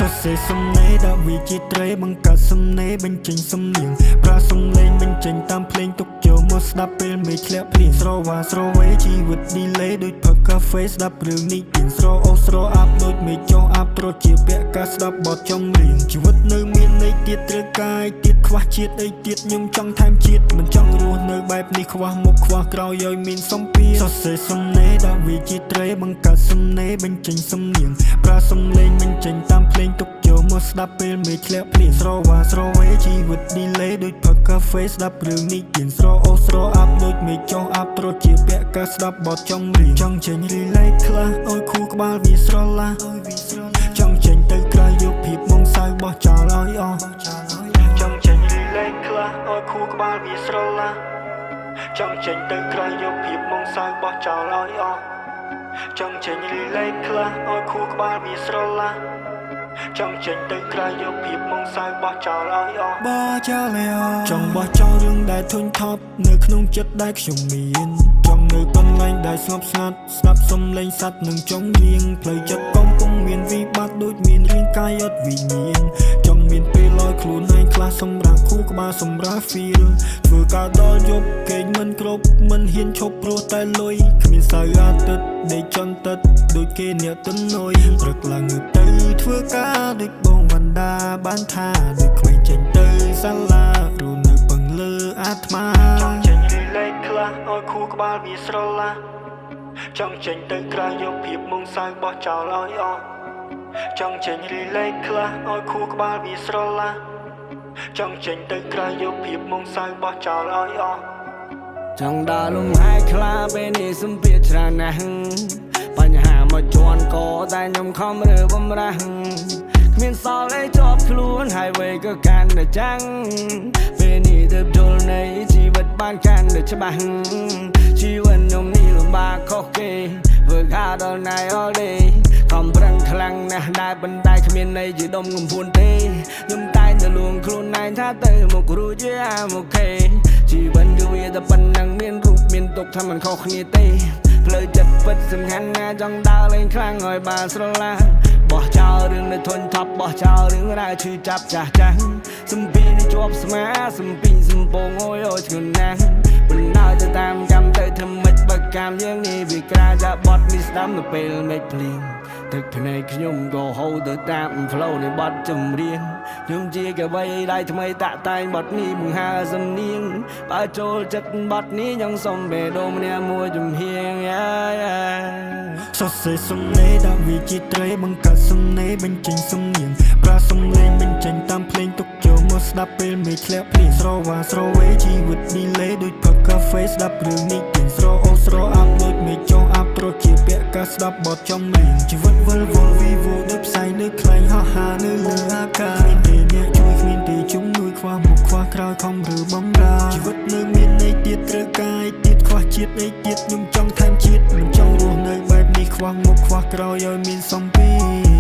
សរសេរសំណេរដាក់វាជាត្រីបង្កើតសំណេរបញ្ចេញសំនៀងប្រើសំឡេងបញ្ចេញតាមភ្លេងទុកចូលមកស្ដាប់ពេលមេឃធ្លាក់ភ្លៀងស្រវ៉ាស្រវេជីវិត delay ដូចផឹកកាហ្វេស្ដាប់រឿងនេះទៀងស្រអូស្រអាប់ដូចមេឃចុះអាប់ត្រជាពាក់ការស្ដាប់បទចម្រៀងជីវិតនៅមានន័យទៀតត្រូវការអីទៀតខ្វះជាតិអីទៀតខ្ញុំចង់ថែមជាតិមិនចង់រស់នៅបែបនេះខ្វះមុខខ្វះក្រោយឲ្យមានសំពីសរសេរសំណេរដាក់វាជាត្រីបង្កើតសំណេរបញ្ចេញសំនៀងប្រើសំឡេងបញ្ចេញតាមភ្លេងទុកចូលមកស្ដាប់ពេលមេឃធ្លាក់ភ្លៀងស្រវ៉ាស្រវេជីវិត delay ដូចផឹកកាហ្វេស្ដាប់រឿងនេះទៀងស្រអូស្រអាប់ដូចមេឃចុះអាប់ត្រជាពាក់ការស្ដាប់បទចម្រៀងចង់ចេញ relax ខ្លះឲ្យខួរក្បាលវាស្រឡាចង់ចេញទៅក្រៅយកភាពមងសៅបោះចោលឲ្យអស់ចង់ចេញ relax ខ្លះឲ្យខួរក្បាលវាស្រឡាចង់ចេញទៅក្រៅយកភាពមងសៅបោះចោលឲ្យអស់ចង់ចេញ relax ខ្លះឲ្យខួរក្បាលវាស្រឡាចង់ចេញទៅក្រៅយកភាពមងសៅបោះចោលឲ្យអស់បោះចោលឲ្យអស់ចង់បោះចោលរឿងដែលធុញថប់នៅក្នុងចិត្តដែលខ្ញុំមានចង់នៅកន្លែងដែលស្ងប់ស្ងាត់ស្ដាប់សំឡេងសត្វនិងចង់រៀងផ្លូវចិត្តកំពុងមានវិបត្តិដូចមានរាងកាយអត់វិញ្ញាណចង់មានពេលឲ្យខ្លួនឯងខ្លះសម្រាប់ខួរក្បាលសម្រាប់ feel ធ្វើការដល់យប់គេងមិនគ្រប់មិនហ៊ានឈប់ព្រោះតែលុយគ្មានសៅអាទិត្យដេកចន្ទទឹកដូចគេអ្នកទនុយព្រឹកឡើងងើបទៅធ្វើការដូចបងវណ្ដាបានថាដូចក្មេងចេញទៅសាលារស់នៅពឹងលើអាត្មាចង់ចេញ relax ខ្លះឲ្យខួរក្បាលវាស្រឡាចង់ចេញទៅក្រៅយកភាពមងសៅបោះចោលឲ្យអស់ចង់ចេញ relax ខ្លះឲ្យខួរក្បាលវាស្រឡាចង់ចេញទៅក្រៅយកភាពមងសៅបោះចោលឲ្យអស់ ចង់ដើរលំហែខ្លាពេលនេះសំពាធច្រើនណាស់បញ្ហាមកជន់កតែខ្ញុំខំរើបំរាស់គ្មានសល់អីជាប់ខ្លួនហើយវេក៏កាន់តែចាំងពេលនេះទើបយល់នៃជីវិតបានកាន់តែច្បាស់ជីវិតខ្ញុំនេះលំបាកខុសគេធ្វើការដល់ night all day ខំប្រឹងខ្លាំងណាស់ដែរប៉ុន្តែគ្មានន័យជាដុំកំភួនទេខ្ញុំតែងតែលួងខ្លួនឯងថាទៅមករួចជា I'm okay ជីវិតគឺវាតែប៉ុណ្ណឹងមានរូបមានទុកថាมันខុសគ្នាទេផ្លូវចិត្តពិតសំខាន់ណាស់ចង់ដើរលេងខ្លាំងឲ្យបានស្រឡាបោះចោលរឿងនៅធុញថប់បោះចោលរឿងរ៉ាវឈឺចាប់ចាស់ចាស់សំពីនេះជាប់ស្មាសំពីងសំពងអូយអូយធ្ងន់ណាស់បណ្ដោយទៅតាមកម្មទៅធ្វើម៉េចបើកម្មយើងនេះវាក្រាចាបត់នេះស្ដាំនៅពេលមេឃភ្លៀងទឹកភ្នែកខ្ញុំក៏ហូរទៅតាម flow នៃបទចម្រៀងខ្ញុំជាកវីដៃថ្មីតាក់តែងបទនេះបង្ហើសំនៀងបើចូលចិត្តបទនេះខ្ញុំសុំបេះដូងម្នាក់មួយជំហៀង yeah. សរសេរសំណេរដាក់វាជាត្រីបង្កើតសំណេរបញ្ចេញសំនៀងប្រើសំឡេងបញ្ចេញតាមភ្លេងទុកចូលមកស្ដាប់ពេលមេឃធ្លាក់ភ្លៀងស្រវ៉ាស្រវេជីវិត delay ដូចផឹកកាហ្វេស្ដាប់រឿងនេះទៀងស្រអូស្រអាប់ដូចមេឃចុះអាប់ត្រជាពាក់ការស្ដាប់បទចម្រៀងជីវិតវិលវល់វីវដូចផ្សែងនៅខ្លែងហោះហើរនៅលើអាកាសគ្មានទេអ្នកជួយគ្មានទេជំនួយខ្វះមុខខ្វះក្រោយខំរើបំរាជីវិតនៅមានន័យទៀតត្រូវការអីទៀតខ្វះជាតិអីទៀតខ្ញុំចង់ថែមជាតិមិនចង់រស់នៅបែបនេះខ្វះមុខខ្វះក្រោយឲ្យមានសំពី